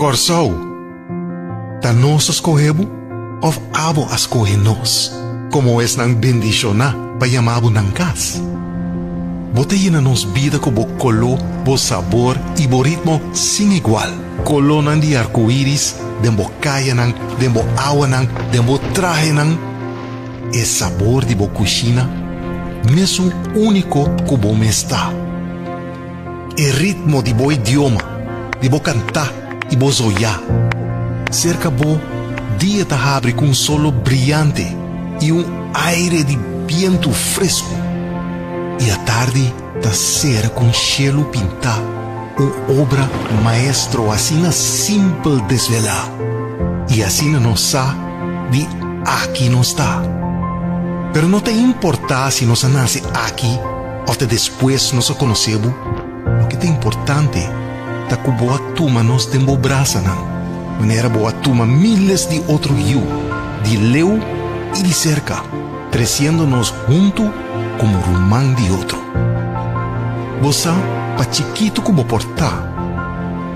Kòrsou, ta nos a skohe bo òf abo a skohe nos komo esnan bendishoná pa yama bo nan kas? Bo ta yena nos bida ku bo koló, bo sabor i bo ritmo sin igual. Kolónan di arkoiris den bo kayanan, den bo awanan, den bo trahenan. E sabor di bo kushina mesun úniko ku bo mes ta. E ritmo di bo idioma, di bo kantá i bo zoyá. Serka bo, dia ta habri ku un solo briante i un aire di bientu fresku, i atardi ta sera ku un shelu pintá, un obra maestro asina simpel desvelá, i asina nos sa di aki nos ta. Pero no ta importá si nos a nase aki Of ta despues nos a konosé bo? Loke ta importante ta ku bo a tuma nos den bo brasanan, manera bo a tuma míles di otro yu, di leu i di serka, tresiendo nos huntu komo ruman di otro. Bo sa, pa chikitu ku bo por ta,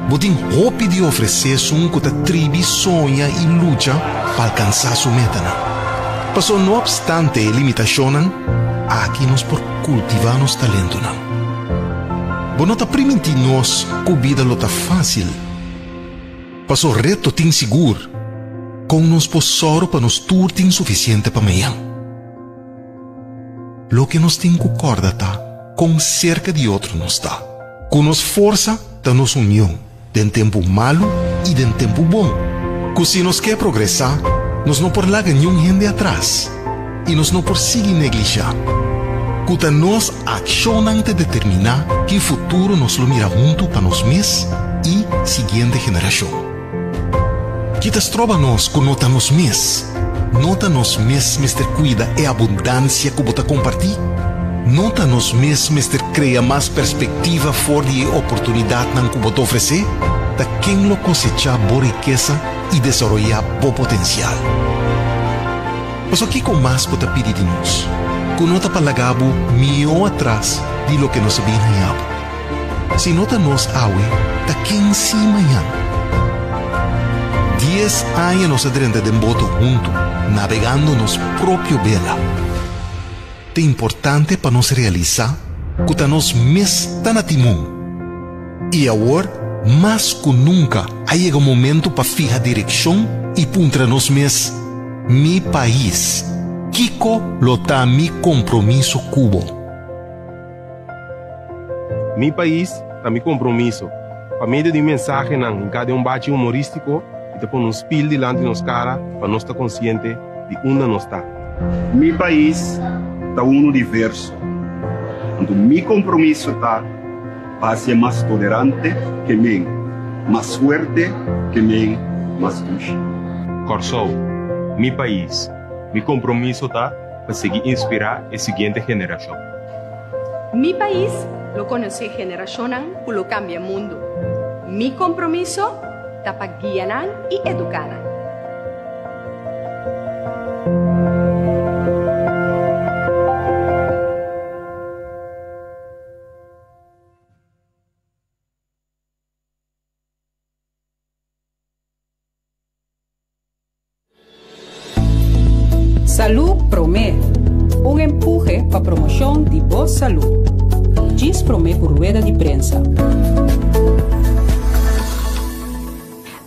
bo tin hopi di ofresé esun ku ta tribi soña i lucha pa alkansá su metanan. Paso no opstante e limitashonnan, aki nos por kultivá nos talentonan. Bo no ta primintí nos ku bida lo ta fásil. Paso reto tin sigur. Kon nos por sòru pa nos tur tin sufisiente pa mañan? Loke nos tin ku kòrda ta kon serka di otro nos ta. Ku nos forsa ta nos union. Den tempu malu i den tempu bon. Ku si nos ke progresá, nos no por laga niun hende atras i nos no por sigui neglishá. Ku ta nos akshonnan ta determiná ki futuro nos lo mira huntu pa nos mes i siguiente generashon. Ki ta stroba nos ku no ta nos mes? No ta nos mes mester kuida e abundansia ku bo ta kompartí? No ta nos mes mester krea mas perspektiva for di e oportunidatnan ku bo ta ofresé? Ta ken lo kosechá bo rikesa i desaroyá bo potensial? Pasobra kiko mas bo ta pidi di nos ku no ta pa laga bo mihó atras di loke nos a bin haña bo? Si no ta nos awe, ta ken si mañan? Dies aña nos a drenta den boto huntu, nabegando nos propio bela. Ta importante pa nos realisá ku ta nos mes ta na timon. I awor, mas ku nunka, a yega momento pa fiha direkshon i puntra nos mes, Mi pais, kiko lo ta mi kompromiso ku bo? Mi pais ta mi kompromiso. Pa medio di mensahenan hinká den un bachi humorístiko i ta pone un spil dilanti nos kara pa nos ta konsiente di unda nos ta. Mi pais ta unu diverso, anto mi kompromiso ta pa hasié mas tolerante ke men, mas fuerte ke men, mas dushi. Kòrsou, mi pais, mi kompromiso ta pa sigui inspirá e siguiente generashon. Mi pais lo konosé generashonnan ku lo kambia mundu. Mi kompromiso ta pa guia nan i eduká nan. Salú Promé, un empuhe pa promoshon di bo salú. Djis promé ku rueda di prensa.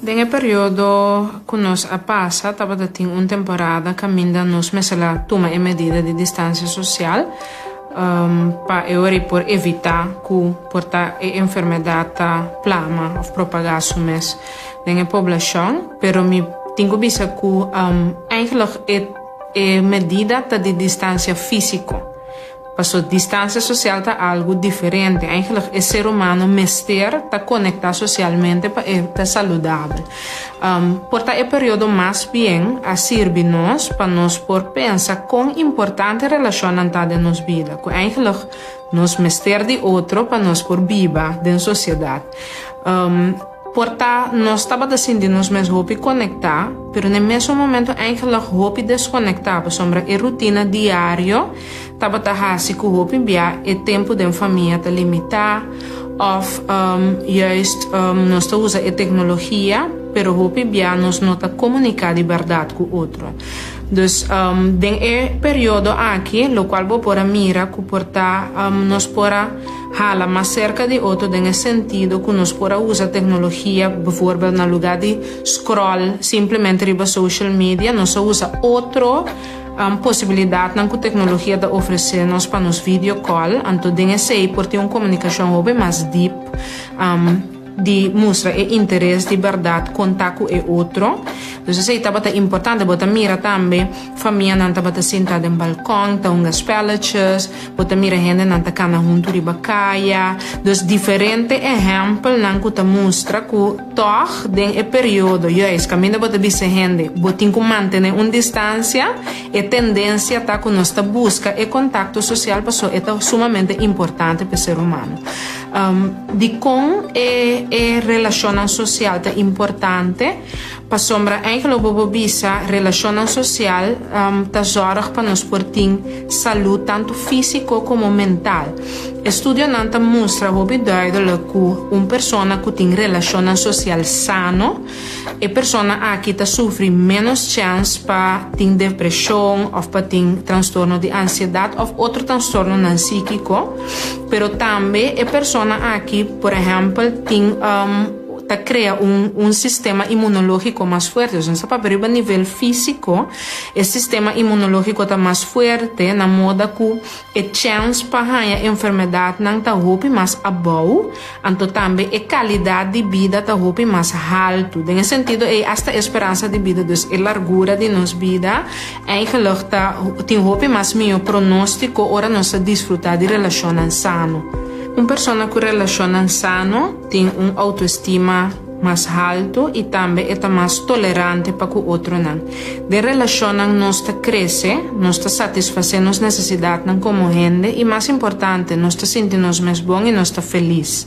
Den e periodo ku nos a pasa tabata tin un temporada kaminda nos mester a tuma e medida di distansia sosial pa e ora ei por evitá ku por ta e enfermedat ta plama òf propagá su mes. Den e poblashon, pero mi tin ku bisa ku eigenlijk e e medida ta di distansia físiko. Paso distansia sosial ta algu diferente. Eigenlijk e ser humano mester ta konektá sosialmente pa e ta saludabel. Por ta e periodo mas bien a sirbi nos pa nos por pensa kon importante relashonnan ta den nos bida, ku eigenlijk nos mester di otro pa nos por biba den sosiedat. Por ta nos tabata sinti nos mes hopi konektá, pero na e mesun momento eigenlijk hopi deskonektá pasobra e rutina diario tabata hasi ku hopi bia e tempu den famia ta limitá. Òf juist nos ta usa e teknologia pero hopi bia nos no ta komuniká di bèrdat ku otro. Dus den e periodo aki lokual bo por a mira ku por ta nos por a hala mas serka di otro den e sentido ku nos por a usa teknologia bijvoorbeeld na lugá di scroll simplemente riba social media nos a usa otro posibilidatnan ku teknologia ta ofresé nos pa nos video call anto den esei por tin un komunikashon hopi mas diep di mustra e interes di bèrdat konta ku e otro. Dus esei tabata importante. Bo ta mira tambe famianan tabata sinta den balkon ta hunga spelletjes, bo ta mira hendenan ta kana huntu riba kaya. Dus diferente ehèmpelnan ku ta mustra ku tòg den e periodo juis kaminda bo ta bisa hende bo tin ku mantené un distansia, e tendensia ta ku nos ta buska e kontakto sosial pasobra e ta sumamente importante pa e ser humano. Dikon e e relashonnan sosial ta importante? Pasobra eigenlijk bo por bisa relashonnan sosial ta zòrg pa nos por tin salú tantu físiko komo mental. Estudionan ta mustra hopi duidelik ku un persona ku tin relashonnan sosial sano, E persona aki ta sufri ménos chèns pa tin depreshon òf pa tin trastorno di ansiedat òf otro trastornonan síkiko. Pero tambe e persona aki, por ehèmpel, tin ta krea un un sistema inmunológiko mas fuerte. Dus nos ta papia riba nivel físiko, e sistema inmunológiko ta mas fuerte na moda ku E chèns pa haña enfermedatnan ta hopi mas abou, anto tambe e kalidat di bida ta hopi mas haltu. Den e sentido ei asta e speransa di bida, dus e largura di nos bida, eigenlijk ta tin hopi mas mihó pronóstiko ora nos ta disfrutá di relashonnan sano. Un persona ku relashonnan sano tin un outoestima mas haltu i tambe e ta mas tolerante pa ku otronan. Den relashonnan nos ta krese, nos ta satisfasé nos nesesidatnan komo hende i mas importante, nos ta sinti nos mes bon i nos ta felis.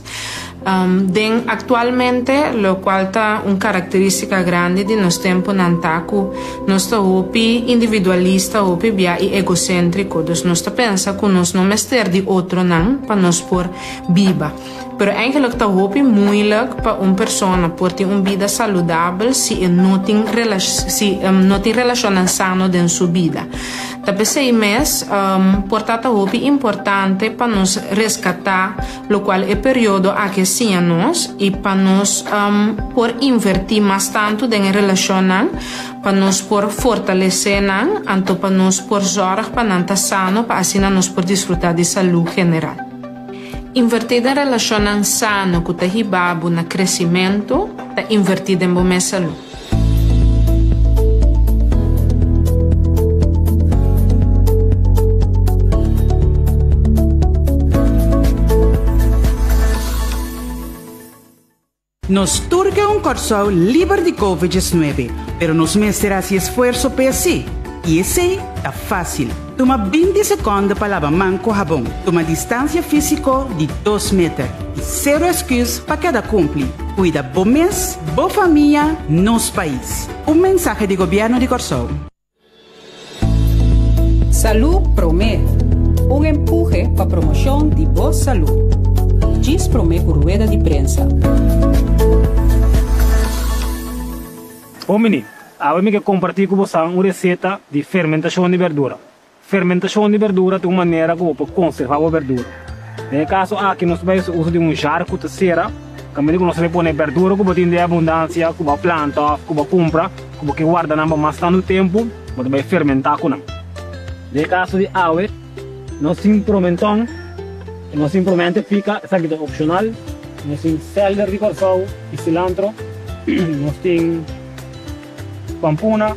Den aktualmente, lokual ta un karakterístika grandi di nos tempunan ta ku nos ta hopi individualista, hopi bia i egoséntriko. Dus nos ta pensa ku nos no mester di otronan pa nos por biba. Pero eigenlijk ta hopi moeilijk pa un persona por tin un bida saludabel si e no tin si no tin relacionnan sano den su bida. Ta p'esey mes por ta ta hopi importante pa nos rescata locual e periodo aki a siña nos y pa nos por inverti mas tanto den e relacionnan pa nos por fortalece nan anto pa nos por zorg pa nan ta sano pa asina nos por disfruta di salud general. Invertí den relashonnan sano ku ta hiba bo na kresimentu ta invertí den bo mes salú. Nos tur ke un Kòrsou liber di Covid 19, pero nos mester hasi esfuerso p'e sí. I esei ta fásil. Tuma 20 sekònde pa laba man ku habon. Tuma distansia físiko di dos meter. I sero esküs pa keda kumpli. Kuida bo mes, bo famia, nos pais. Un mensahe di Gobièrnu di Kòrsou. Salú Promé, un empuhe pa promoshon di bo salú. Djis promé ku rueda di prensa. Bon bini, awe mi ke kompartí ku bosan un reseta di fermentashon di berdura. Fermentashon di berdura ta un manera ku bo por konservá bo berdura. Den e kaso aki nos ta bai hasi uso di un jar ku ta sera, kaminda ku nos ta bai pone berdura ku bo tin den abundansia, ku bo a planta òf ku bo a kumpra. Ku bo ke warda nan pa mas tantu tempu, bo ta bai fermentá ku nan. Den e kaso di awe, nos tin promenton, nos tin promente pika, esaki ta opshonal, nos tin sèlder di Kòrsou i silantro, nos tin pampuna,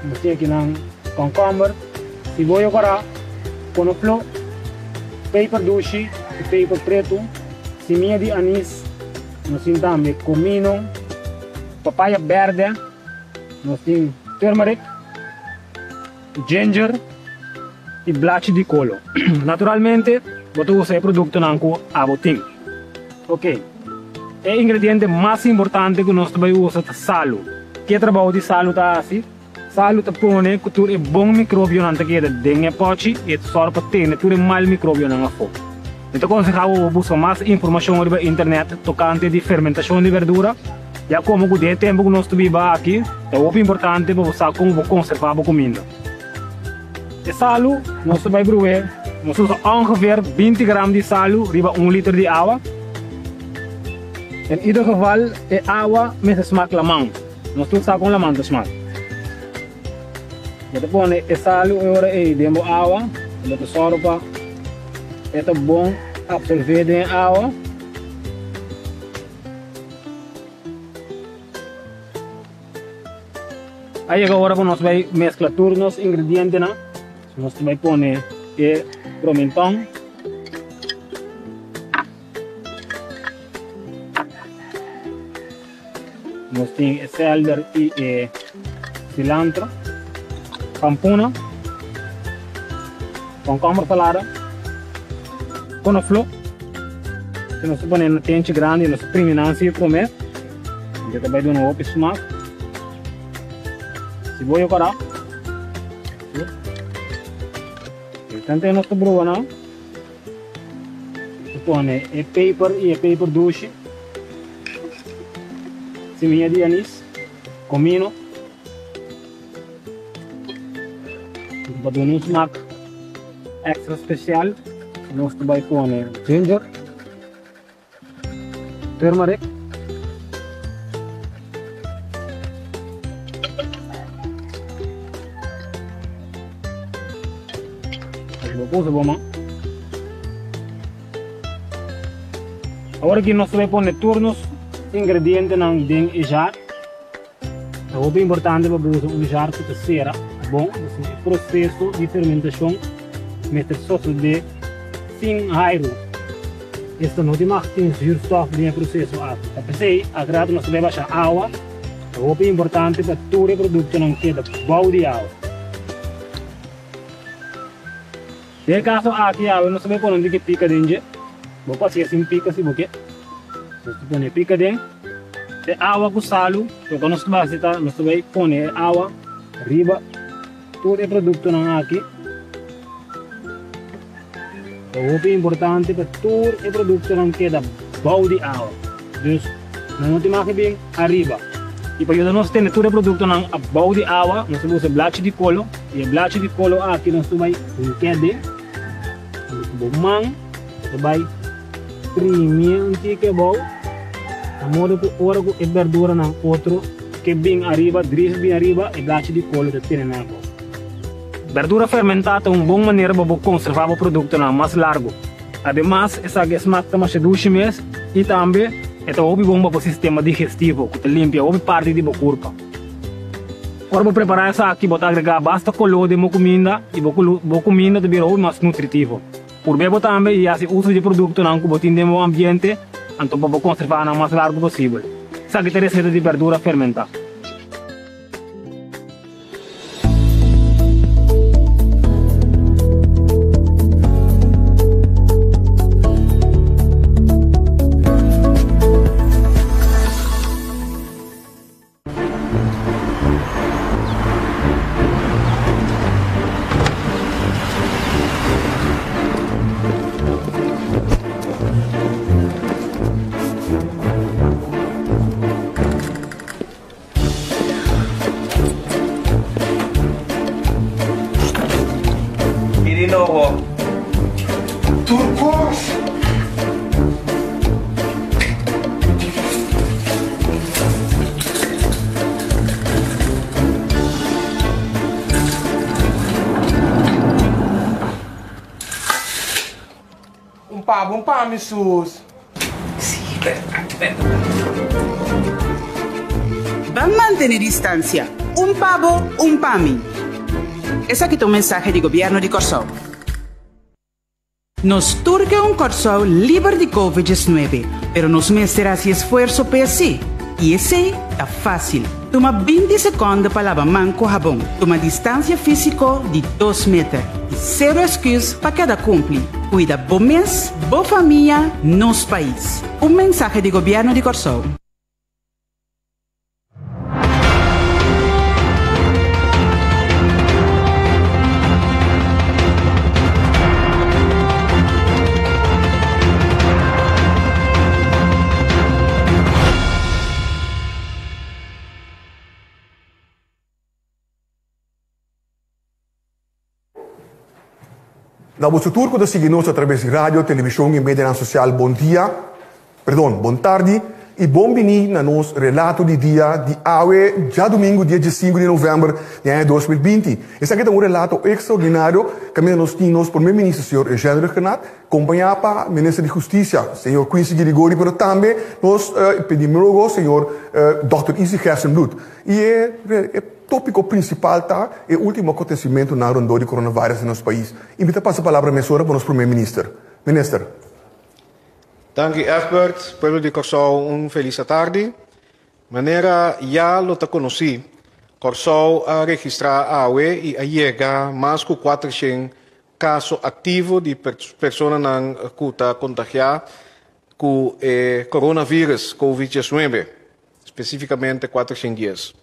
nos tin akinan kònkòmber, siboyo kòrá, konofló, peper dushi i peper pretu, simia di anis, nos tin tambe komino. Papaya berde, nos tin turmeric, ginger y blachi di kolo. Naturalmente bo ta usa e productonan cu abo tin. Ok, e ingrediente mas importante cu nos ta bay usa ta salu. Ke trabou di salu ta haci? Salu ta pone cu tur e bon microbionan ta keda den e pochi y e ta sòru pa tene tur e mal microbionan afo. Mi ta konsehá bo pa buska mas informashon riba internet tokante di fermentashon di berdura, ya komo ku den e tempu ku nos ta biba aki ta hopi importante pa bo sa kon bo konservá bo kuminda. E salu nos ta bai bru'é, nos usa ongeveer 20 gram di salu riba un liter di awa. En ieder geval e awa mester smak laman, nos tur sa kon laman ta smak. Bo ta pone e salu e ora ei den bo awa, bo ta sòru pa e ta bon apsolvé den e awa. A yega ora ku nos bai meskla tur nos ingredientenan. Nos ta bai pone e promenton. Nos tin e selder i e cilantro, pampuna, komkomber salada, konofló. Si nos ta pone na tenchi grandi nos ta primi nan si prome, e ta bai duna hopi smak. Siboyo kòrá. Tante nos ta brua nan. Ta pone e peper i e peper dushi, simia di anis, komino, pa duna un smak extra spesial nos ta bai pone ginger, turmeric. Bo puso bo man. Awor aki nos ta bai pone tur nos ingredientenan den e jar. Ta hopi importante pa bo usa un jar ku ta sera bon, pasobra e proseso di fermentashon mester sosodé sin airu. Esta no tin mag tin zuurstof den e proseso aki. Ta p'esei akratu nos ta bai basha awa. Ta hopi importante pa tur e produktonan keda bou di awa. Den e kaso aki awe nos ta bai pone un tiki pika den dje. Bo por hasié sin pika si bo ke. Nos ta pone e pika den e awa ku salu. Loke nos ta bai hasi ta nos ta bai pone e awa riba tur e produktonan aki. Ta hopi importante pa tur e produktonan keda bou di awa. Dus nan no tin mag di bin ariba. I pa yuda nos tene tur e produktonan abou di awa, nos ta usa blachi di kolo. I e blachi di kolo aki nos ta bai hink'é den. Anto ku bo man bo ta bai primié un tiki abou, na modo ku ora ku e berduranan otro ke bin ariba, dris bin ariba, e blachi di kolo ta tene nan abou. Berdura fermentá ta un bon manera pa bo konservá bo produktonan mas largu. Ademas, esaki e smak ta masha dushi mes i tambe e ta hopi bon pa bo sistema digestivo ku ta limpia hopi parti di bo kurpa. Ora bo prepará esaki, bo ta agregá basta koló den bo kuminda i bo bo kuminda ta bira hopi mas nutritivo. Purb'é bo tambe i hasi uso di e produktonan ku bo tin den bo ambiente anto pa bo konservá nan mas largu posibel. Esaki ta e reseta di berdura fermentá. I di nobo, tur kos. Un pa bo, un pa mi sus. Ban mantene distansia, un pa bo, un pa mi. Esaki ta un mensahe di Gobièrnu di Kòrsou. Nos tur ke un Kòrsou liber di Covid 19, pero nos mester hasi esfuerso p'e hasi. I esei ta fásil. Tuma 20 sekònde pa laba man ku habon. Tuma distansia físiko di dos meter. I sero esküs pa keda kumpli. Kuida bo mes, bo famia, nos pais. Un mensahe di Gobièrnu di Kòrsou. Na boso tur ku ta sigui nos atraves di radio, televishon i medianan sosial bon dia, perdon, bon tardi i bon bini na nos relato di dia di awe djadumingu dia diesinku di novèmber di aña 2020. Esaki ta un relato ekstraordinario kaminda nos tin nos Prome Minister señor Eugène Rhuggenaath kompañá pa Minister di Hustisia señor Quincy Girigorie pero tambe nos epidemiólogo señor dòkter Izzy Gerstenbluth. I e tópiko prinsipal ta e último akontesimentunan rondó di coronavirus den nos pais. I mi ta pasa palabra mesora pa nos Prome Minister. Minister. Danki Egbert. Pueblo di Kòrsou un felis atardi. Manera ya lo ta konosí, Kòrsou a registrá awe i a yega mas ku kuatershen kaso aktivo di personanan ku ta kontagiá ku e coronavirus, Covid diesnuebe. spesífikamente 410.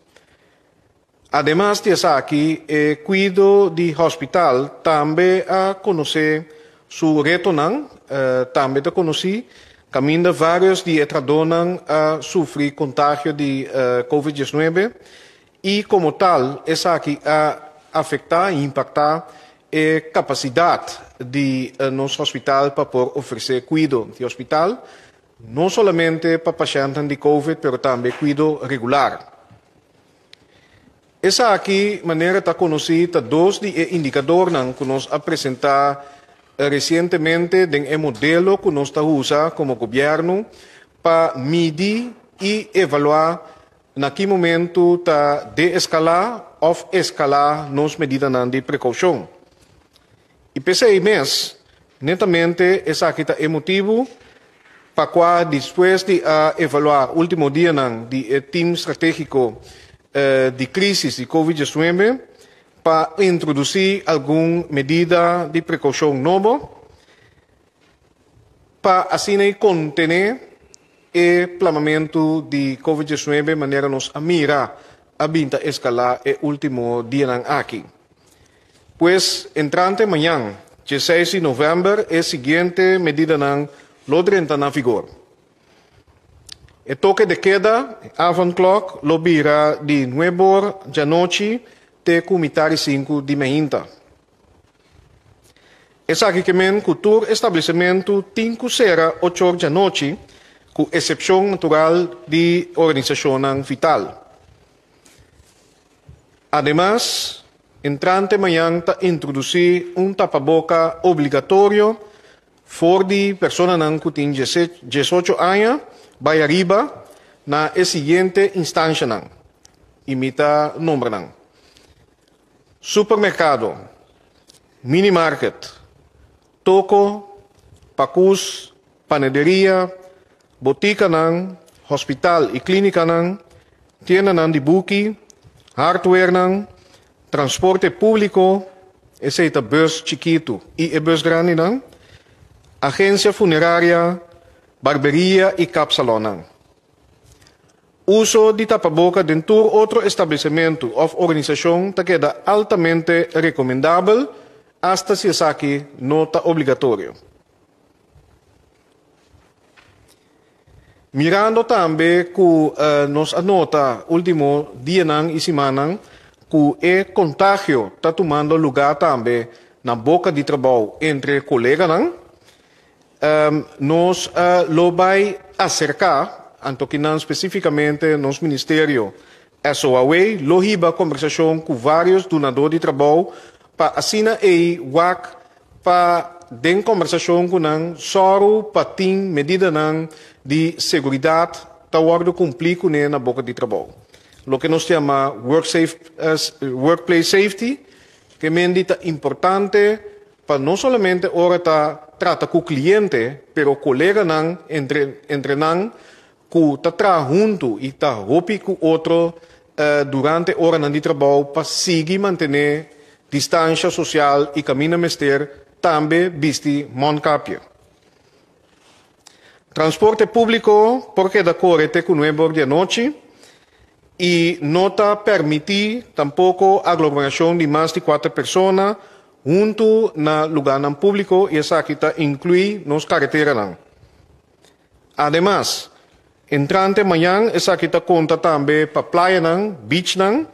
Ademas di esaki, e kuido di hospital tambe a konosé su retonan, tambe ta konosí kaminda vários di e trahadónan a sufri kontagio di Covid 19 i komo tal esaki a afektá i impaktá e kapasidat di nos hospital pa por ofresé kuido di hospital. No solamente pa pashèntnan di Covid pero tambe kuido regular. Esaki, manera ta konosí, ta dos di e indikadornan ku nos a presentá resientemente den e modelo ku nos ta usa komo gobièrnu pa midi i evaluá na ki momentu ta deeskalá òf eskalá nos medidanan di prekoushon. I p'esei mes, netamente esaki ta e motibu pa kua despues di a evaluá último dianan di e Tim Stratégiko di Krísis di Covid 19 pa introdusí algun medida di prekoushon nobo pa asina ei kontené e plamamentu di Covid 19 manera nos a mira a bin ta eskalá e último dianan aki. Pues, entrante mañan, dieseis di novèmber, e siguiente medidanan lo drenta na vigor. E toke de keda, avondklok, lo bira di nueb'or djanochi te ku mitar di sinku di meinta. Esaki ke men ku tur establesimentu tin ku sera och'or djanochi, ku esepshon natural di organisashonnan vital. Ademas, entrante mañan ta introdusí un tapaboka obligatorio for di personanan ku tin diesocho aña bai ariba na e siguiente instanshanan, i mi ta nombra nan, supermerkado, minimarket, toko, pakus, panaderia, botikanan, hospital i klínikanan, tiendanan di buki, hardwarenan, transporte públiko, esei ta bùs chikitu i e bùs grandinan, agensia funeraria, barberia i kapsalònnan. Uso di tapaboka den tur otro establesimentu òf organisashon ta keda altamente rekomendabel, asta si esaki no ta obligatorio. Mirando tambe ku nos a nota último dianan i simannan ku e kontagio ta tumando lugá tambe na boka di trabou entre koleganan, nos lo bai aserká, anto kinan spesífikamente nos ministerio SOAW lo hiba kombersashon ku vários dunadó di trabou pa asina ei wak Pa den kombersashon ku nan sòru pa tin medidanan di seguridat ta wòrdu kumplí kuné na boka di trabou. Loke nos ta yama work safe, workplace safety, ke mendi ta importante pa no solamente ora ta trata ku kliente, pero koleganan entre entre nan ku ta traha huntu i ta hopi ku otro durante oranan di trabou pa sigui mantené distansha sosial i kaminda mester tambe bisti mondkapje. Transporte públiko por keda kore te ku nuebe or di anochi i no ta permití tampoko aglomerashon di mas di kuater persona huntu na lugánan públiko i esaki ta inkluí nos kareteranan. Ademas, entrante mañan esaki ta konta tambe pa playanan, beachnan,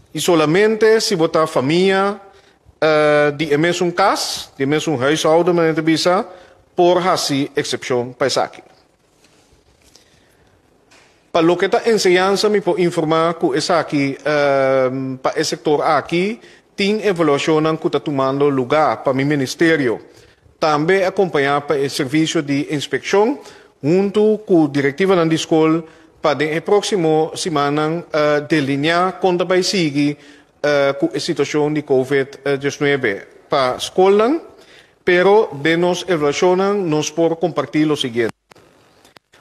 i solamente si bo ta famia Di e mesun kas, di e mesun huishouden manera ta bisa, por hasi eksepshon pa esaki. Pa loke ta enseñansa mi por informá ku esaki pa e sektor aki tin evaluashonnan ku ta tumando lugá pa mi ministerio. Tambe akompañá pa e servisio di inspekshon huntu ku direktivanan di skol pa den e próksimo simannan delineá kon ta bai sigui ku e situashon di Covid 19 pa skolnan, pero den nos evaluashonnan nos por kompartí lo siguiente.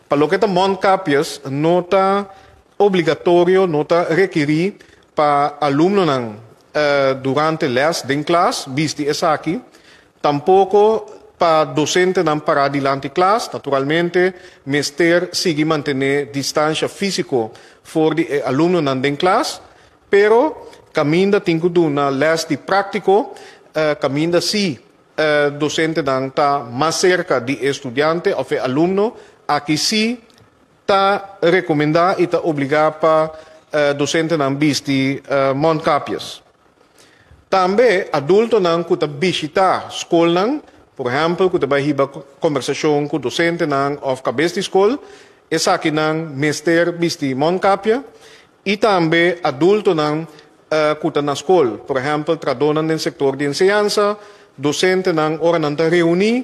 Pa loke ta mondkapjes no ta obligatorio, no ta rekirí pa alumnonan durante lès den klas bisti esaki, tampoko pa dosentenan pará dilanti klas, naturalmente mester sigui mantené distansha físiko for di e alumnonan den klas, Pero kaminda tin ku duna lès di práktiko, kaminda si dosentenan ta mas serka di e studiante òf e alumno, aki sí ta rekomendá i ta obligá pa dosentenan bisti mondkapjes. Tambe adultonan ku ta bishitá skolnan, por ehèmpel ku ta bai hiba kombersashon ku dosentenan òf kabes di skol, esakinan mester bisti mondkapje. I tambe adultonan ku ta na skol, por ehèmpel tradónan den sektor di enseñansa, dosentenan ora nan ta reuní,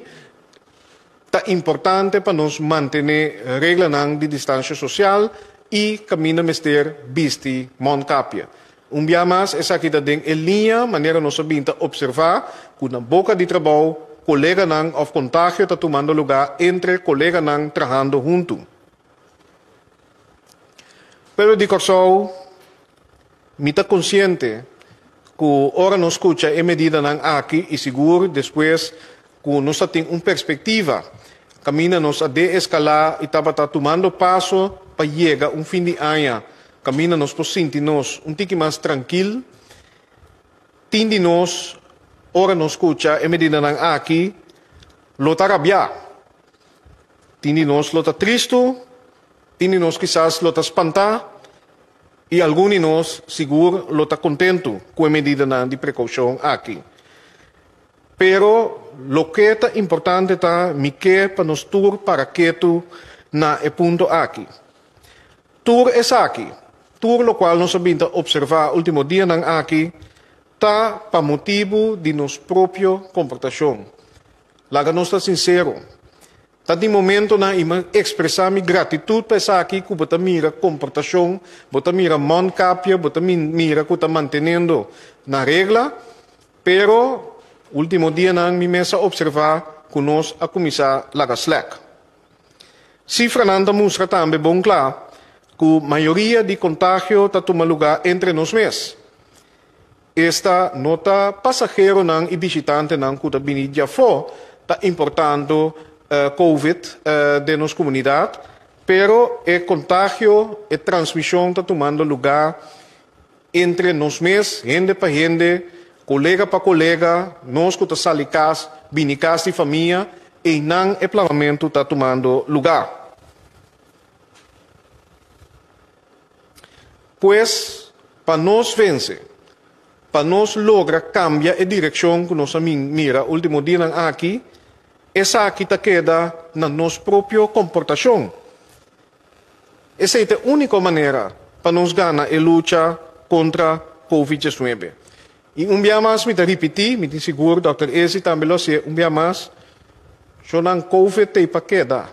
ta importante pa nos mantené reglanan di distansha sosial i kaminda mester bisti mòntkapje. Un bia mas esaki ta den e liña manera nos a bin ta opservá ku na boka di trabou koleganan òf kontagio ta tumando lugá entre koleganan trahando huntu. Pueblo di Kòrsou, mi ta konsiente ku ora nos skucha e medidanan aki i sigur despues ku nos ta tin un perspektiva kaminda nos a deeskalá i tabata tumando paso pa yega un fin di aña kaminda nos por sinti nos un tiki mas trankil, tin di nos ora nos skucha e medidanan aki lo ta rabiá. Tin di nos lo ta tristu, tin di nos kisas lo ta spantá i algun di nos sigur lo ta kontentu ku e medidanan di prekoushon aki. Pero loke ta importante ta mi ke pa nos tur para ketu na e punto aki. Tur esaki, tur lokual nos a bin ta opservá último dianan aki, ta pa motibu di nos propio komportashon. Laga nos ta sinsero. Ta di momentonan i mi ekspresá mi gratitut pa esaki ku bo ta mira komportashon, bo ta mira mondkapje, bo ta mira ku ta mantenendo na regla, pero último dianan mi mes a opservá ku nos a kuminsá laga slèk. Sifranan ta mustra tambe bon kla ku mayoria di kontagio ta tuma lugá entre nos mes. Esta no ta pasaheronan i bishitantenan ku ta bini djafó ta importando Covid den nos komunidat, pero e kontagio, e transmishon ta tumando lugá entre nos mes, hende pa hende, kolega pa kolega, nos ku ta sali kas, bini kas di famia, einan e plamamentu ta tumando lugá. Pues, pa nos vense, pa nos logra kambia e direkshon ku nos a mira último dianan aki, esaki ta keda na nos propio komportashon. Esei ta e úniko manera pa nos gana e lucha kontra Covid 19. I un bia mas mi ta ripití, mi tin sigur dòkter Ezi tambe lo hasié un bia mas, Shonnan Covid t'ei pa keda.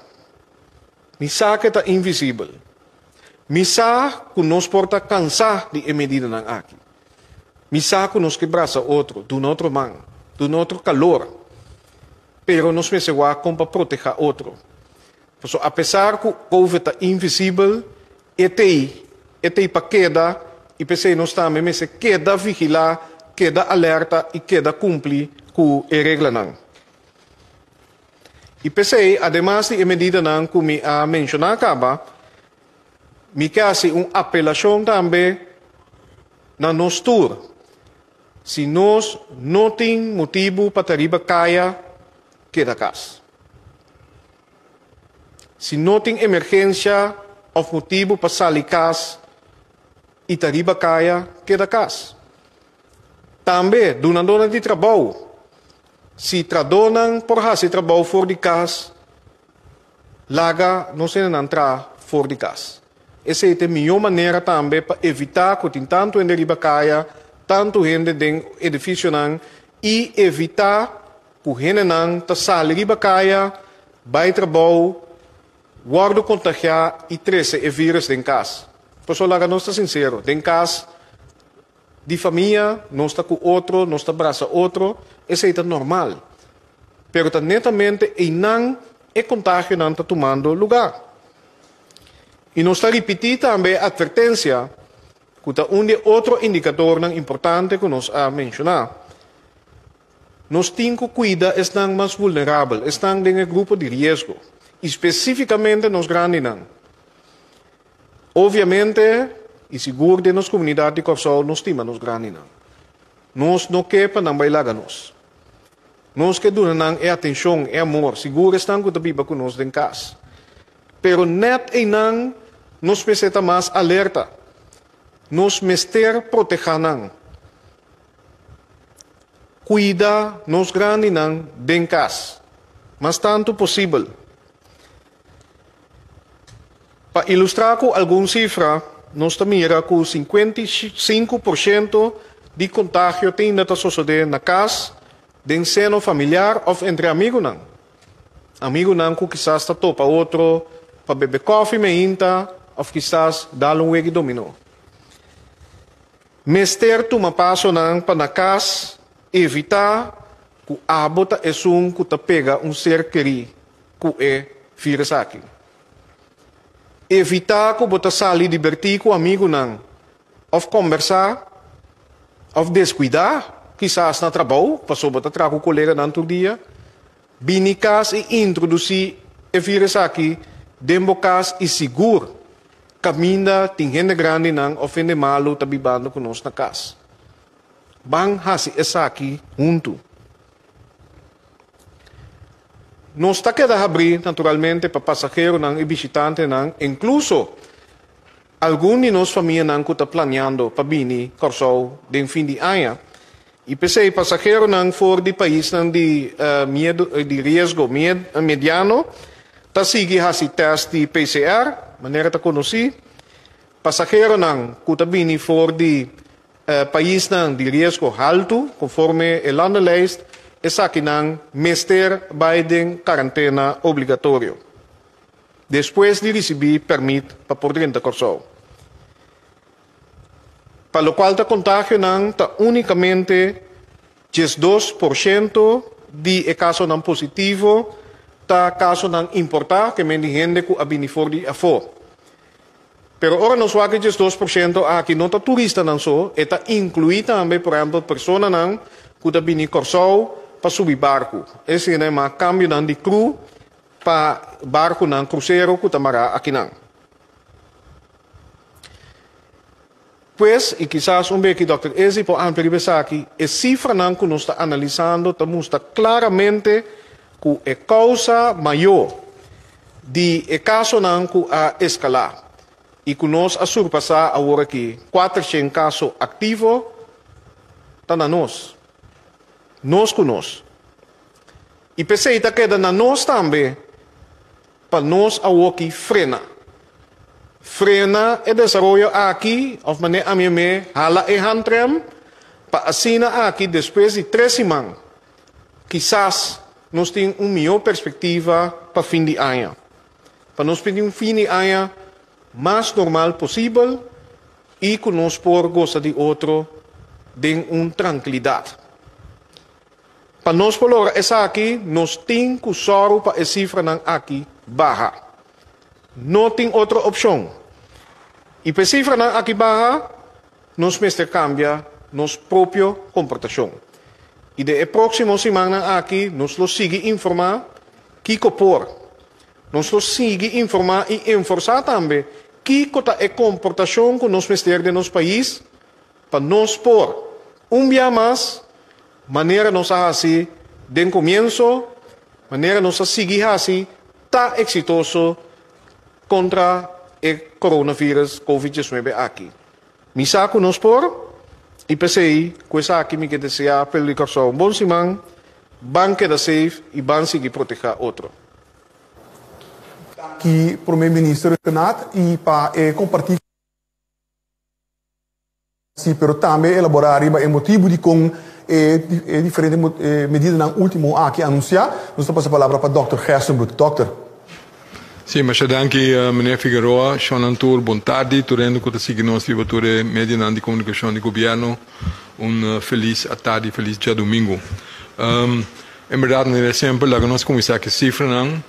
Mi sa ku e ta invisibel. Mi sa ku nos por ta kansá di e medidanan aki. Mi sa ku nos ke brasa otro, duna otro man, duna otro kalor. Pero nos mester wak kon pa protehá otro. Pasobra apesar ku Covid ta invisibel, e t'ei, e t'ei pa keda i p'esei nos tambe mester keda vigilá, keda alerta i keda kumpli ku e reglanan. I p'esei, ademas di e medidanan ku mi a menshoná kaba, mi ke hasi un apelashon tambe na nos tur. Si nos no tin motibu pa ta riba kaya, keda kas. Si no tin emergensia òf motibu pa sali kas i ta riba kaya, keda kas. Tambe, dunadónan di trabou, si tradónan por hasi trabou for di kas, laga nos hendenan traha for di kas. Esei ta e mihó manera tambe pa evitá ku tin tantu hende riba kaya, tantu hende den edifisionan i evitá ku hendenan ta sali riba kaya, bai trabou, wòrdu kontagiá i trese e vírùs den kas. Pasobra laga nos ta sinsero, den kas di famia nos ta ku otro, nos ta brasa otro, esei ta normal. Pero ta netamente einan e kontagionan ta tumando lugá. I nos ta ripití tambe e atvertensia ku ta un di e otro indikadornan importante ku nos a menshoná. Nos tin ku kuida esnan mas vulnerabel, esnan den e grupo di riesgo, i spesífikamente nos grandinan. Obviamente, i sigur den nos komunidat di Kòrsou, nos stima nos grandinan. Nos no ke pa nan bai laga nos. Nos ke duna nan e atenshon, e amor, sigur esnan ku ta biba ku nos den kas. Pero nèt einan nos mester ta mas alerta. Nos mester protehá nan. Kuida nos grandinan den kas mas tantu posibel. Pa ilustrá ku algun sifra, nos ta mira ku 55% di kontagio te ainda ta sosodé na kas, den seno familiar òf entre amigunan. Amigunan ku kisas ta topa otro pa bebe kòfi meinta òf kisas dal un wegi dominó. Mester tuma pasonan pa na kas evitá ku abo ta esun ku ta pega un ser kerí ku e vírus aki. Evitá ku bo ta sali dibertí ku amigunan òf kòmbersá òf deskuidá kisas na trabou pasobra bo ta traha ku koleganan tur dia. Bini kas i introdusí e vírus aki den bo kas i sigur kaminda tin hende grandinan òf hende malu ta bibando ku nos na kas. Ban hasi esaki huntu. Nos ta keda habrí naturalmente pa pasaheronan i bishitantenan, inkluso algun di nos famianan ku ta planiando pa bini Kòrsou den fin di aña. I p'esei pasaheronan for di paisnan di miedu di riesgo mediano ta sigui hasi tèst di PCR, manera ta konosí. Pasaheronan ku ta bini for di paisnan di riesgo haltu, konforme e landenlijst, esakinan mester bai den karantena obligatorio despues di risibí pèrmit pa por drenta Kòrsou. Pa lokual ta kontagionan ta únikamente 12% di e kasonan positivo ta kasonan importá, ke men di hende ku a bini for di afó. Pero ora nos wak e 12% aki no ta turistanan so, e ta inkluí tambe por ehèmpel personanan ku ta bini Kòrsou pa subi barku. Esei nan yama kambionan di kru pa barkunan krusero ku ta mará akinan. Pues, i kisas un beki Dòkter Izzy por amplia riba esaki, e sifranan ku nos ta analisando ta mustra klaramente ku e kousa mayó di e kasonan ku a eskalá i ku nos a surpasá awor aki 400 kaso aktivo ta na nos. Nos ku nos. I p'esei ta keda na nos tambe Pa nos awoki frena. Frena e desaroyo aki of manera ami a me hala e handrem pa asina aki despues di tres siman kisas nos tin un mihó perspektiva pa fin di aña. Pa nos por tin un fin di aña mas normal posibel i ku nos por gosa di otro den un trankilidat. Pa nos por logra esaki, nos tin ku sòru pa e sifranan aki baha. No tin otro opshon. I pa e sifranan aki baha, nos mester kambia nos propio komportashon. I den e próksimo simannan aki nos lo sigui informá kiko por. Nos lo sigui informá i enforsá tambe kiko ta e komportashon ku nos mester den nos pais pa nos por, un bia mas, Manera nos a hasi den komienso, manera nos a sigui hasi ta eksitoso kontra e coronavirus Covid 19 aki. Mi sa ku nos por. I p'esei, ku esaki mi ke deseá pueblo di Kòrsou un bon siman, ban keda safe i ban sigui protehá otro. Danki Prome Minister Rhuggenaath i pa e kompartí si pero tambe elaborá riba e motibu dikon e e diferente medidanan último aki anunsiá. Nos ta pasa palabra pa Dòkter Gerstenbluth. Dòkter. Sí, masha danki meneer Figueroa. Shonnan tur, bon tardi. Tur hende ku ta sigui nos riba tur e medionan di komunikashon di gobièrnu, un felis atardi, felis djadumingu. En bèrdat, manera semper, laga nos kuminsá ku e sifranan.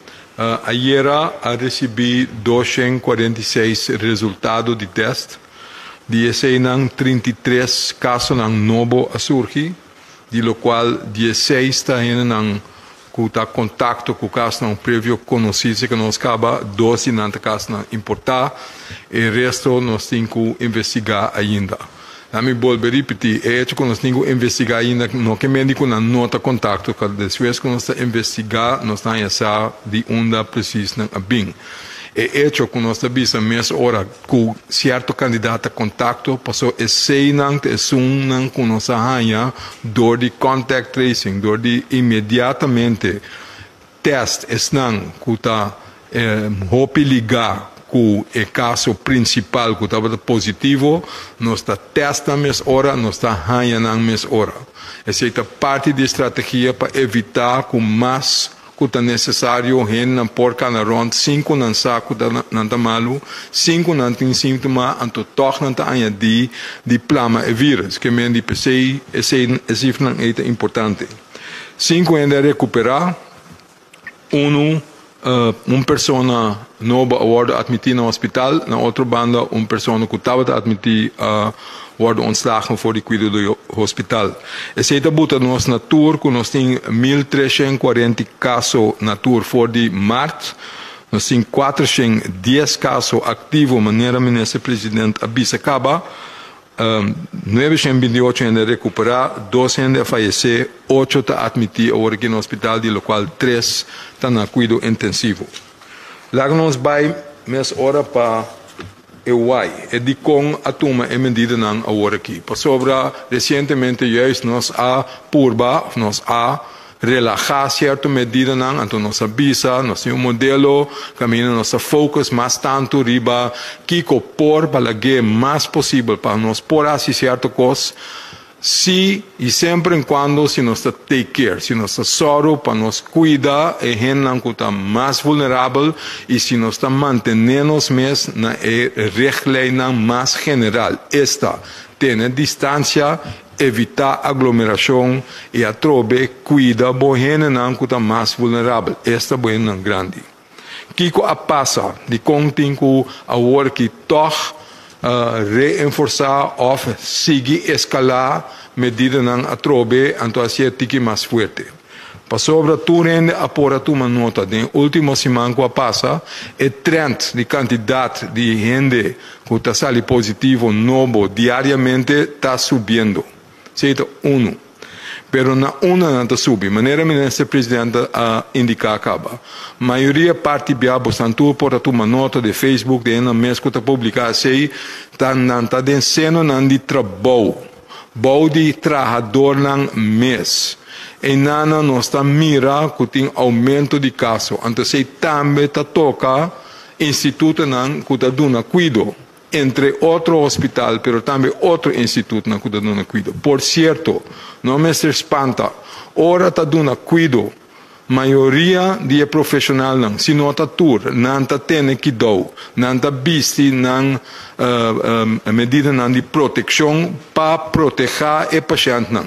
Ayera a risibí 246 resultado di tèst. Di eseinan, 33 kasonan nobo a surgi, di lokual 16 ta hendenan ku ta kontakto ku kasnan previo konosí si ku nos kaba, dos di nan ta kasnan importá, e resto nos tin ku investigá ainda. Laat mi bolbe ripití, e hecho ku nos tin ku investigá ainda no ke men di ku nan no ta kontakto, ka despues ku nos ta investigá nos ta haña sa di unda presis nan a bin. E hecho ku nos ta bisa mes ora ku sierto kandidat ta kontakto, paso eseinan ta esunnan ku nos a haña dor di contact tracing, dor di inmediatamente test esnan ku ta hopi ligá ku e kaso prinsipal ku tabata positivo, nos ta test nan mes ora, nos ta haña nan mes ora. Esei ta parti di e strategia pa evitá ku mas ku ta nesesario hendenan por kana rònt sin ku nan sa ku ta nan ta malu, sin ku nan tin síntoma, anto tòg nan ta añadí di plama e vírùs. Ke men di p'esei esei e sifranan ei ta importante. Sinku hende a rekuperá, unu un persona nobo a wòrdu atmití na hospital, na otro banda un persona ku tabata atmití a wòrdu ontslagen for di kuido di hospital. Esei ta buta nos na tur ku nos tin 1340 kaso na tur for di mart. Nos tin 410 kaso aktivo manera Minister President a bisa kaba. 928 hende a rekuperá, dos hende a fayesé, ocho ta atmití awor aki na hospital di lokual tres ta na kuido intensivo. Laga nos bai mes ora pa e why, e dikon a tuma e medidanan awor aki. Pasobra resientemente juist nos a purba of nos a relahá sierto medidanan, anto nos a bisa, nos tin un modelo kaminda nos ta focus mas tantu riba kiko por pa lag'é mas posibel pa nos por hasi sierto kos, Si i semper en kuando si nos ta take care, si nos ta sòru pa nos kuida e hendenan ku ta mas vulnerabel i si nos ta mantené nos mes na e richtlijnnan mas general, esta, tene distansia, evitá aglomerashon i atrobe kuida bo hendenan ku ta mas vulnerabel, esta bo hendenan grandi. Kiko a pasa? Dikon tin ku awor ki tòg reenforsá òf sigui eskalá medidanan atrobe anto hasié tiki mas fuerte? Pasobra tur hende a por a tuma nota den último siman ku a pasa, e trènt di kantidat di hende ku ta sali positivo nobo diariamente ta subiendo. Esei ta unu. Pero na unda nan ta subi? Manera Minister President a indica caba, mayoria parti bia bosan tur por a tuma nota den Facebook, den nan mes cu ta publica esey, ta nan ta den senonan di trabou, bou di trahadornan mes. Eynana nos ta mira cu tin aumento di caso, anto esey tambe ta toca institutonan cu ta duna cuido. Entre otro hospital, pero tambe otro institutonan ku ta duna kuido. Por sierto, no mester spanta, ora ta duna kuido, mayoria di e profeshonalnan, si no ta tur, nan ta tene kidou, nan ta bisti nan medidanan di protekshon pa protehá e pashèntnan.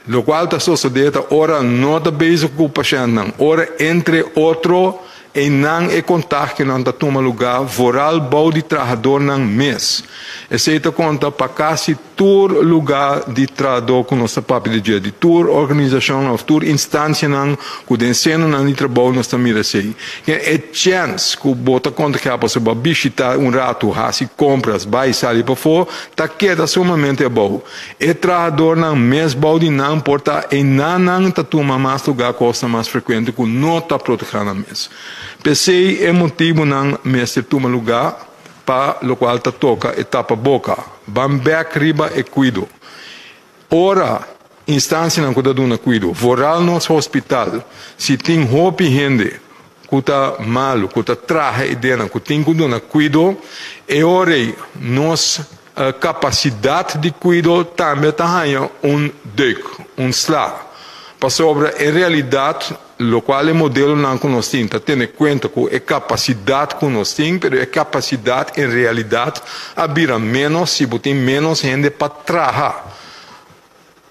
Lokual ta sosodé ta ora no ta bezig ku pashèntnan, ora entre otro einan e kontagionan ta tuma lugá vooral bou di trahadornan mes. Esei ta konta pa kasi tur lugá di trahadó ku nos ta papia di dje, di tur organisashon òf tur instansianan ku den senonan di trabou nos ta mira esei. Ken e chèns ku bo ta kontagiá pasobra bo a bishitá un ratu, hasi kompras, bai sali pafó, ta keda sumamente abou. E trahadornan mes bou di nan por ta einanan ta tuma mas lugá kosnan mas frekuente ku no ta protehá nan mes. P'esei e motibunan mester tuma lugá pa lokual ta toka e tapaboka. Ban bèk riba e kuido. Ora instansianan ku ta duna kuido, vooral nos hospital, si tin hopi hende ku ta malu, ku ta traha e denan, ku tin ku duna kuido, e ora ei nos kapasidat di kuido tambe ta haña un deuk, un sla. Pasobra en realidat lokual e modelonan ku nos tin ta tene kuenta ku e kapasidat ku nos tin, pero e kapasidat en realidat a bira ménos si bo tin ménos hende pa traha.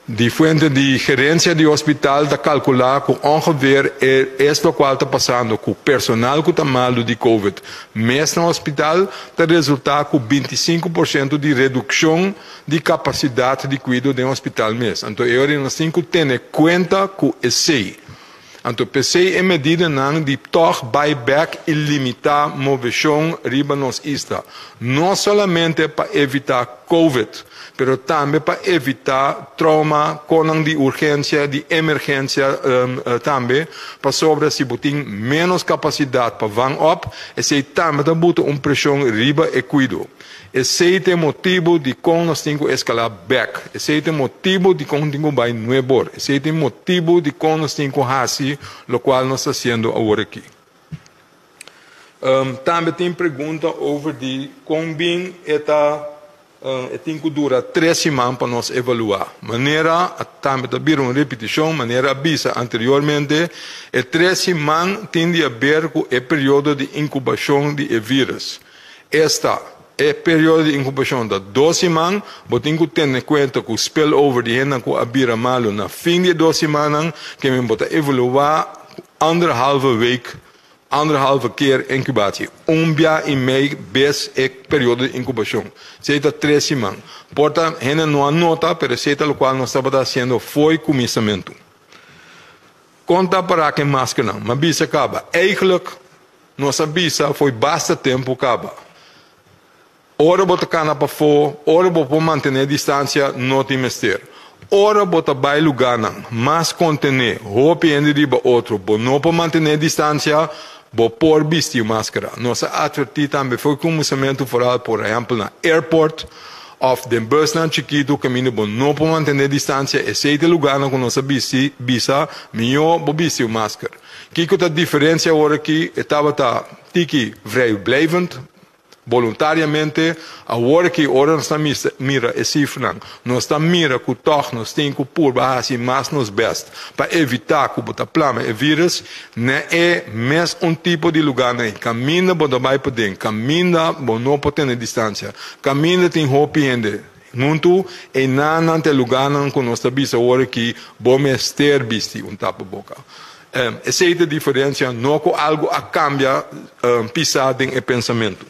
Di fuente di gerencia di hospital ta calcula cu ongeveer e es locual ta pasando cu personal cu ta malu di covid mes na hospital ta resulta cu 25% di reduccion di capacidad di cuido den hospital mes. Anto e ora nos tin cu tene cuenta cu esey. Anto p'esey e medidanan di tog bay bek y limita movecion riba nos isla. No solamente pa evita covid, pero tambe pa evita trauma, conan di urgencia, di emergencia tambe, pasobra si bo tin menos capacidad pa vang op, esey tambe ta buta un presion riba e cuido. Esei ta e motibu dikon nos tin ku eskalá bèk. Esei ta e motibu dikon tin ku bai nuebor. Esei ta e motibu dikon nos tin ku hasi lokual nos ta hasiendo awor aki. Tambe tin pregunta over di kon bin e ta e tin ku dura tres siman pa nos evaluá. Manera tambe ta bira un ripitishon, manera a bisa anteriormente, e tres siman tin di haber ku e periodo di inkubashon di e vírùs. Esta, e periodo di inkubashon ta dos siman, bo tin ku tene kuenta ku spillover di hendenan ku a bira malu na fin di e dos simannan, ke men bo ta evaluá ku anderhalve week, anderhalve keer inkubatie, un bia i mei bes e periodo di inkubashon. Esei ta tres siman. Por ta hende no a nota, pero esei ta lokual nos tabata hasiendo fo'i kuminsamentu. Kon ta para ku e maskernan? M'a bisa kaba, Eigenlijk nos a bisa fo'i basta tempu kaba. Ora bo ta kana pafó, ora bo por mantené distansia, no tin mester. Ora bo ta bai lugánan mas kontené hopi hende riba otro, bo no por mantené distansia, bo por bisti un maskara. Nos a atvertí tambe fo'i kuminsamentu foral, por ehèmpel na airport òf den busnan chikitu kaminda bo no por mantené distansia, esei ta e lugánan ku nos a bisti bisa mihó bo bisti un masker. Kiko ta diferensia awor aki? E tabata tiki vrijblijvend, Boluntariamente, awor aki ora nos ta mira e sifranan, nos ta mira ku tòg nos tin ku purba hasi mas nos bèst pa evitá ku bo ta plama e vírùs na e mes un tipo di lugánan ei, kaminda bo ta bai paden, kaminda bo no por tene distansia, kaminda tin hopi hende huntu, einan ta e lugánan ku nos ta bisa awor aki bo mester bisti un tapaboka. Esei ta diferencia, no cu algo a cambia pisa den e pensamento.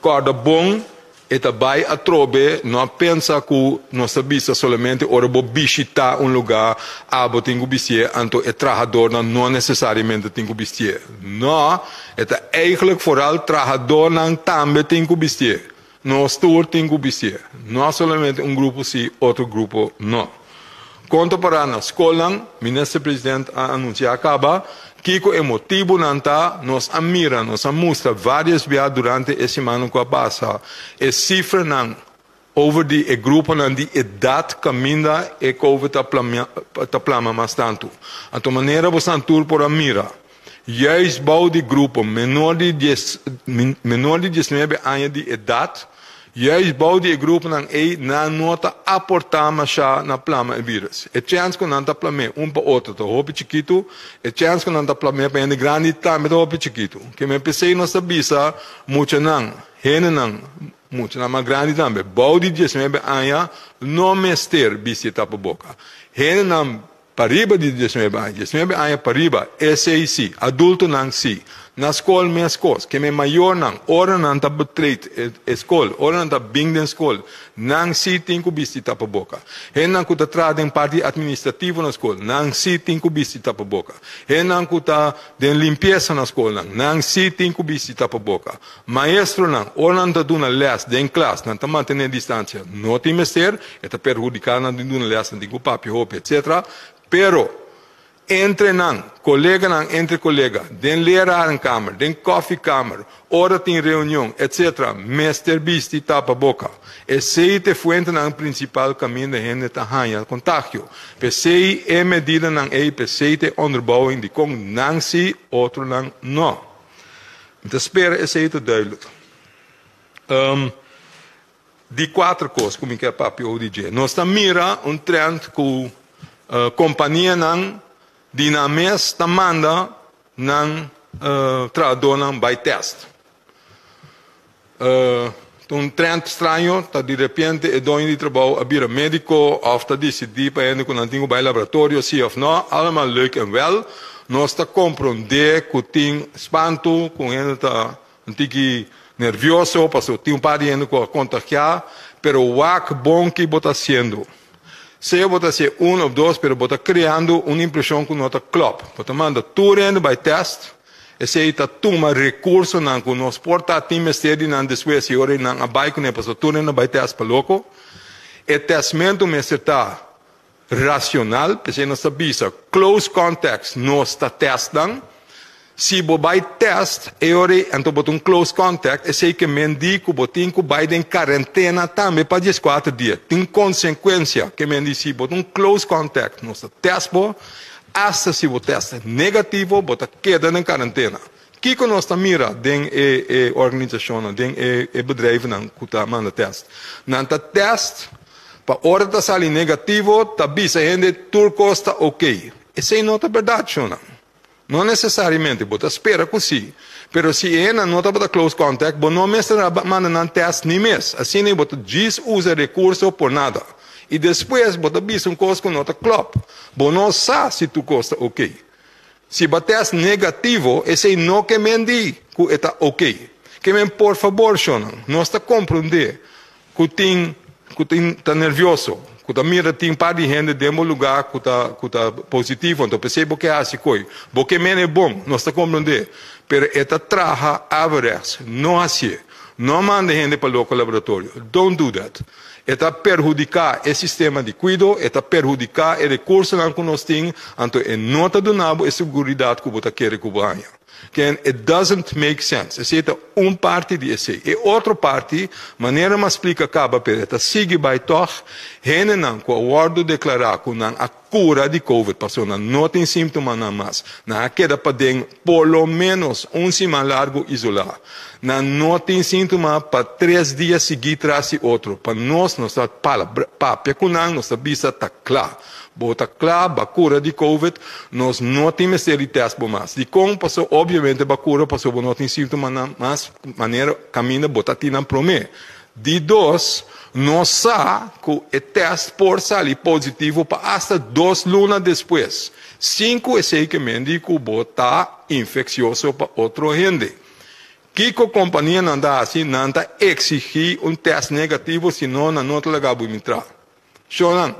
Corda bon, e ta bay atrobe, no a pensa cu nos ta bisa solamente ora bo bishita un lugar abo tin cu bistié, anto e trahadornan no necesariamente tin cu bistié. No, e ta eigenlijk vooral trahadornan tambe tin cu bistié. Nos tur tin cu bistié, no solamente un grupo si, otro grupo no. Con ta para na scolnan, Minister President a anuncia caba kico e motibonan ta, nos a mira, nos a mustra varios bia durante e simannan cu a pasa e cifranan over di e gruponan di edad caminda e covid ta ta plama mas tanto. Anto manera bosan tur por a mira, Juist bou di grupo menor di dies menor di diesnuebe aña di edat, juist bou di e gruponan ei nan no ta aportá mashá na plama e vírùs. E chèns ku nan ta plam'é un pa otro ta hopi chikitu, e chèns ku nan ta plam'é pa hende grandi tambe ta hopi chikitu. Kimen p'esei nos ta bisa muchanan, hendenan, muchanan mas grandi tambe, bou di diesnuebe aña no mester bisti e tapaboka. Hendenan Pariba di diesnuebe aña, diesnuebe aña pariba, esei si, adultonan si. Na skol meskos, ke men mayornan, ora nan ta betreed e skol, ora nan ta bin den skol, nan si tin ku bisti tapaboka. Hendenan ku ta traha den parti administrativo na skol, nan si tin ku bisti tapaboka. Hendenan ku ta den limpiesa na skolnan, nan si tin ku bisti tapaboka. Maestronan, ora nan ta duna lès den klas, nan ta mantené distansia, no tin mester, e ta perhudiká nan den duna lès, nan tin ku papia hopi, etsetera. Pero, Entre nan, koleganan entre kolega, den lerarenkamer, den kòfikamer, ora tin reunion, etc. Mester bisti tapaboka. Esei ta e fuentenan prinsipal kaminda hende ta haña kontagio. P'esei e medidanan ei, p'esei ta e onderbouwing dikon nan sí, otronan no. Mi ta spera esei ta duidelijk. Di kuater kos ku mi ke papia ow di dje. Nos ta mira un trend ku kompanianan di nan mes ta manda nan trahadónan bai tèst. Ta un trend straño, ta di repente e doño di trabou a bira médiko òf ta disidí pa hende ku nan tin ku bai laboratorio sí òf nò. Allemal leuk en wèl. Nos ta komprondé ku tin spantu ku hende ta Un tiki nervioso pasobra tin un par di hende ku a kontagiá, pero wak bon ki bo ta hasiendo. Sea bo ta hasié un òf dos, pero bo ta kreando un impreshon ku no ta klòp. Bo ta manda tur hende bai tèst, esei ta tuma rekursonan ku nos por ta tin mester di nan despues i ora nan a bai kuné pasobra tur hende a bai tèst pa loko. E tèstmentu mester ta racional, p'esei nos ta bisa close contacts nos ta test nan. Si bo bai test e ora ei anto bo ta un close contact, esei ke men di ku bo tin ku bai den karentena tambe pa dieskuater dia. Tin konsenkuensia, ke men di si bo ta un close contact nos ta test bo, asta si bo test negativo bo ta keda den karentena. Kiko nos ta mira den e e organisashonnan, den e e bedrijvennan ku ta manda test? Nan ta test pa ora ta sali negativo ta bisa hende tur kos ta ok. Esei no ta bèrdat, shonnan. No nesesariamente, bo ta spera ku si, pero si e hendenan no tabata close contact, bo no mester a manda nan test ni mes. Asina bo ta djis usa rekurso por nada. I despues bo ta bisa un kos ku no ta klòp. Bo no sa si tur kos ta ok. Si bo test negativo, esei no ke men di ku e ta ok. Ke men por fabor, shonnan, nos ta komprondé ku tin ku tin ta nervioso, ku ta mira tin par di hende den bo lugá ku ta ku ta positivo, anto p'esei bo ke hasi koi. Bo ke men e bon, nos ta komprondé, pero e ta traha averechts. No hasié. No manda hende pa loko laboratorio. Don't do that. E ta perhudiká e sistema di kuido, e ta perhudiká e rekursonan ku nos tin, anto e no ta duna bo e seguridat ku bo ta kere ku bo haña. Ken, it doesn't make sense. Esei ta un parti di esei. E otro parti, manera mi a splika kaba pero e ta sigui bai tòg, hendenan ku a wòrdu deklará ku nan a kura di covid pasobra nan no tin símptomanan mas, nan a keda paden por lo ménos un siman largu isolá. Nan no tin síntoma pa tres dia siguí tras di otro. Pa nos, nos ta papia ku nan, nos ta bisa ta kla. Bo ta kla, bo a kura di covid, nos no tin mester di tèst bo mas. Dikon? Pasobra obviamente bo a kura pasobra bo no tin síntomanan mas manera kaminda bo ta tin nan promé. Di dos, nos sa ku e tèst por sali positivo pa asta dos luna despues, sin ku esei ke men di ku bo ta infeksioso pa otro hende. Kiko kompanianan ta hasi? Nan ta eksigí un tèst negativo, si no nan no ta laga bo mintra. Shonnan,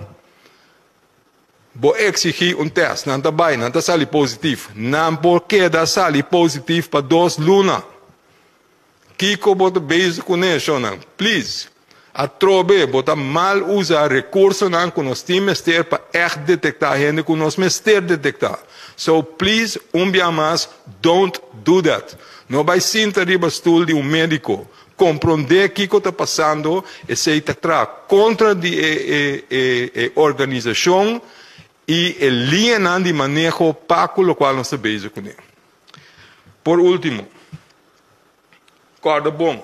bo eksigí un tèst, nan ta bai, nan ta sali positif. Nan por keda sali positif pa dos luna. Kiko bo ta bezig kuné, shonnan? Please! Atrobe bo ta mal usa rekursonan ku nos tin mester pa ègt detektá hende ku nos mester detektá. So please, un bia mas, don't do that. No bai sinta riba stul di un médiko. Komprondé kiko ta pasando, esei ta traha kontra di e e e e organisashon i e liñanan di maneho pa ku lokual nos ta bezig kuné. Por último. Kòrda bon,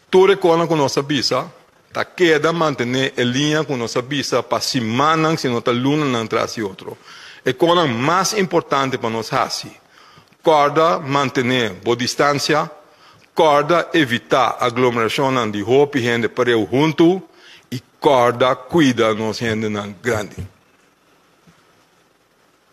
tur e kosnan ku nos a bisa ta keda mantené e liña ku nos a bisa pa simannan, si no ta lunanan tras di otro. E kosnan mas importante pa nos hasi, kòrda mantené bo distansia, kòrda evitá aglomerashonnan di hopi hende pareu huntu i kòrda kuida nos hendenan grandi.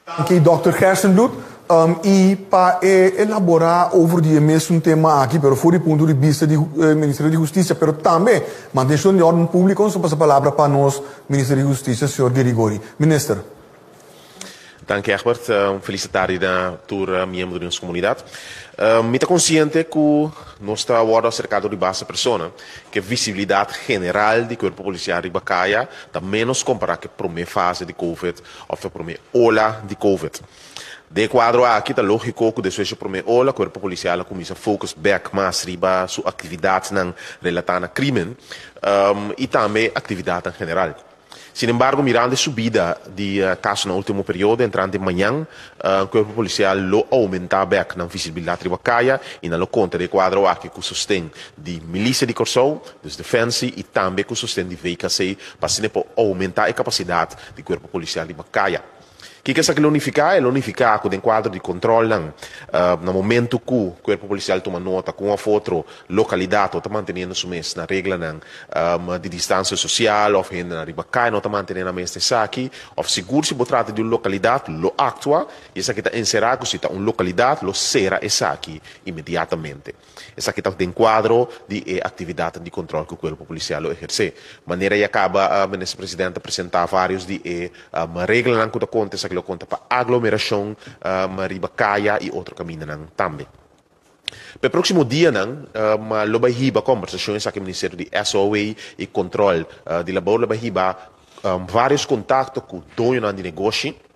Danki Dòkter Gerstenbluth. I pa e elaborá over di e mesun tema aki, pero for di punto di bista di Ministerio di Hustisia, pero tambe mantenshon di órden públiko, nos ta pasa palabra pa nos Minister di Hustisia, señor Girigori. Minister. Danki Egbert. Un felis tardi na tur miembro di nos komunidat. Mi ta konsiente ku nos ta wòrdu aserká dor di basta persona ku e visibilidat general di kuerpo polisial riba kaya ta ménos kompará ku e promé fase di covid òf e promé ola di covid. Den e kuadro aki ta lógiko ku despues di e promé ola kuerpo polisial a kuminsá focus bèk mas riba su aktividatnan relatá na krímen i tambe aktividatnan general. Sin embargo, mirando e subida di kasonan ultimo periodo, entrante mañan, Cuerpo Policial lo aumenta bek nan visibilidad riba kaya y nan lo konta di e kuadro aki ku sosten di Milisia di Kòrsou, dus Defensie, y tambe ku sosten di VKC pa asina por aumenta e kapasidat di Cuerpo Policial riba kaya. Kiko esaki lo nifiká? E lo nifiká ku den kuadro di kontròlnan, na momentu ku Kuerpo Polisial tuma nota ku un òf otro lokalidat no ta manteniendo su mes na reglanan di distansia sosial òf hendenan riba kai no ta mantené nan mes na esaki, òf sigur si bo trata di un lokalidat lo aktua i esaki ta enserá ku si ta un lokalidat lo sera esaki inmediatamente. Esaki ta den kuadro di e aktividatnan di kontròl ku Kuerpo Polisial lo ehersé. Manera ya kaba Minister President a presentá vários di e reglanan ku ta konta, esaki lo konta pa aglomerashon riba kaya i otro kamindanan tambe. Pa e próksimo dianan lo bai hiba kòmbersashon esaki Ministerio di SOA i Kontròl di Labor lo bai hiba vários kontakto ku doñonan di negoshi.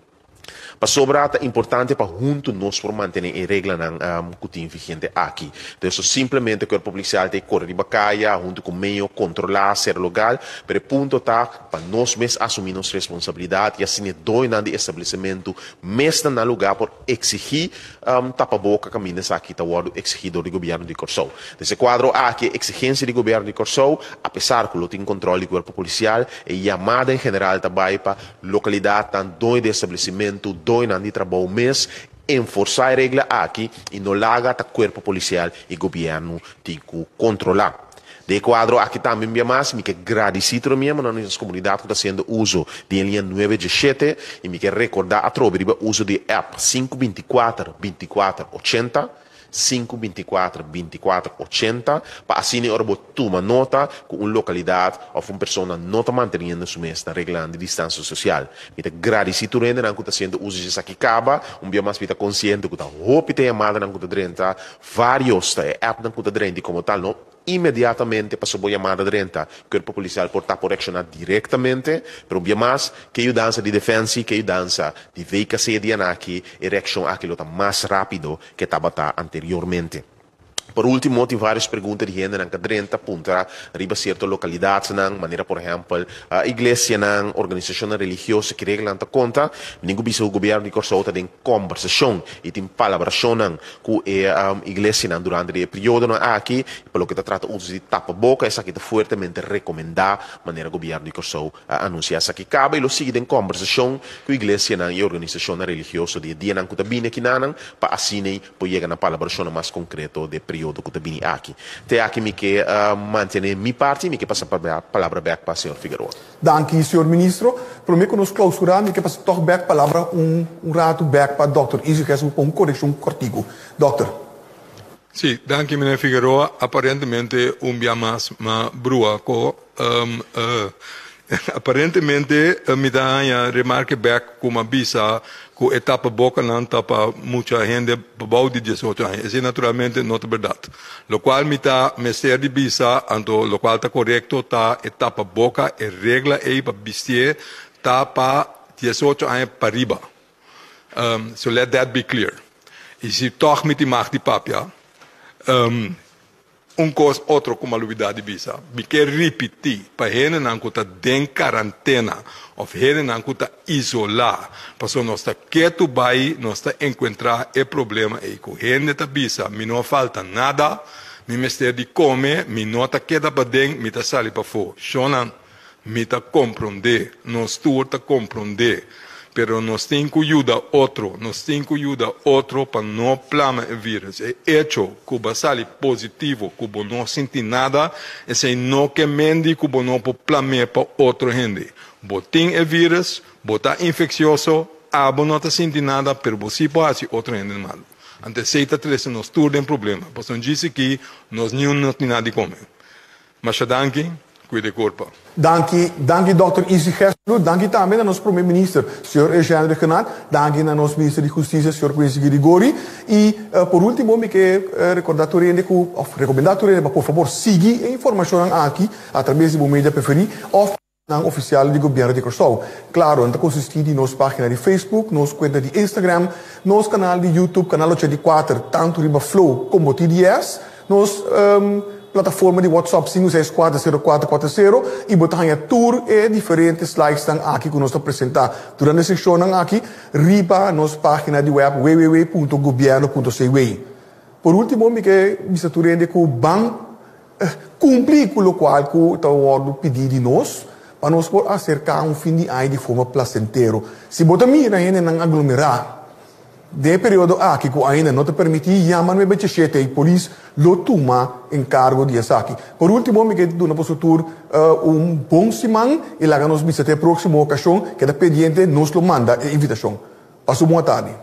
Pasobra ta importante pa huntu nos por mantené e reglanan ku tin vigente aki. Entonces simplemente Kuerpo Polisial ta e kore riba kaya huntu ku meyo kontrolá ser logal, pero e punto ta pa nos mes asumí nos responsabilidat i asina e doñonan di establesimentu mes na nan lugá por eksigí tapaboka kaminda esaki ta wòrdu eksigí dor di gobièrnu di Kòrsou. Den e kuadro aki e eksigensia di gobièrnu di Kòrsou, apesar ku lo tin kòntròl di Kuerpo Polisial, e yamada en general ta bai pa Lokalidatnan, doño di establesimentu, doñonan di trabou mes enforsá e regla aki i no laga ta kuerpo polisial i gobièrnu tin ku kontrolá. Den e kuadro aki tambe un bia mas mi ke gradisí tur e miembronan di nos komunidat ku ta hasiendo uso di e liña nuebe djeshete i mi ke rekordá atrobe riba uso di e app sinku binti kuater binti kuater ochenta. Sinku bintikuater bintikuater ochenta pa asina e ora bo tuma nota ku un lokalidat òf un persona no ta manteniendo su mes na reglanan di distansia sosial. Mi ta gradisí tur hendenan ku ta hasiendo uso di esaki kaba. Un bia mas mi ta konsiente ku ta hopi ta e yamadanan ku ta drenta, vários ta e appnan ku ta drenta i komo tal no Inmediatamente paso bo yamada drenta, Cuerpo Policial por ta por reacciona directamente, pero un bia mas, ke yudansa di Defensie, ke yudansa di VKC di anaki, e reaccion aki lo ta mas rapido ke tabata anteriormente. Por ultimo, tin varios pregunta di hendenan ka drenta puntra riba cierto localidadnan, manera por ehempel, iglesianan, organisacionnan religioso, ki reglanan ta conta. Mi tin cu bisa cu Gobierno di Corsou ta den combersacion y tin palabracionnan ku e iglesianan durante di e periodonan aki. Pa loke ta trata uso di tapaboka, esaki ta fuertemente rekomendá, manera gobièrnu di Kòrsou a anunsiá. Esaki kaba i lo sigui den kòmbersashon ku iglesianan i organisashonnan religioso di e dianan ku ta bini akinanan, pa asin'ei por yega na palabrashonnan mas konkreto di e periodo ku ta bini aki. Te aki mi ke mantené mi parti i mi ke pasa palabra bèk pa señor Figueroa. Danki, señor Ministro. Prome ku nos klausurá, mi ke pasa tòg bèk palabra un un ratu bèk pa dòkter Izzy Gessel pa un korekshon kòrtiku. Dòkter. Sí, danki meneer Figueroa. Aparentemente un bia mas m'a brua ko. Aparentemente mi ta haña remarke bèk ku m'a bisa ku e tapabokanan ta pa mucha hende bou di diesocho aña. Esei naturalmente no ta bèrdat. Lokual mi ta mester di bisa, anto lokual ta korekto ta e tapaboka, e regla ei pa bistié ta pa diesocho aña pariba. So let that be clear. I si tòg mi tin mag di papia, Un kos otro ku mi a lubidá di bisa, mi ke ripití pa hendenan ku ta den karantena òf hendenan ku ta isolá, pasobra nos ta ketu bai nos ta enkuentrá e problema ei ku hende ta bisa mi no a falta nada, mi mester di kome, mi no ta keda paden, mi ta sali pafó. Shonnan, Mi ta komprondé, nos tur ta komprondé, pero nos tin ku yuda otro, nos tin ku yuda otro pa no plama e vírus. E echo ku bo a sali positivo, ku bo no sinti nada, esei no ke mendi ku bo no por plam'é pa otro hende. Bo tin e vírus, bo ta infeksioso, abo no ta sinti nada, pero bo sí por hasi otro hende malu. Anto esei ta trese nos tur den problema, pasobra djis aki nos niun no tin nada di kome. Masha danki. kuida e kurpa. Danki, danki Dòkter Izzy Gesloot, danki tambe na nos Prome Minister, señor Eugène Rhuggenaath, danki na nos Minister di Hustisia, señor Quincy Girigorie, i por ultimo mi ke rekordá tur hende ku, òf rekomendá tur hende pa por fabor sigui e informashonnan aki a trabes di bo media preferí òf nan ofisial di Gobièrnu di Kòrsou. Klaro, nan ta konsistí di nos página di Facebook, nos kuenta di Instagram, nos kanal di YouTube, Kanal 84, tantu riba Flow komo TDS, Nos plataforma di WhatsApp 5640440 i bo ta haña tur e diferente slidesnan aki ku nos ta presentá durante e seshonnan aki riba nos página di web www.gobierno.cw. Por último mi ke bisa tur hende ku ban kumpli ku lokual ku ta wòrdu pidí di nos pa nos por aserká un fin di aña di forma plasentero. Si bo ta mira hendenan aglomerá Den e periodo aki ku ainda no ta permití yama 987 i polis lo tuma enkargo di esaki. Por último mi ke duna boso tur un bon siman i laga nos bisa te e próksimo okashon. Keda pendiente, nos lo manda e invitashon. Pasa un bon atardi.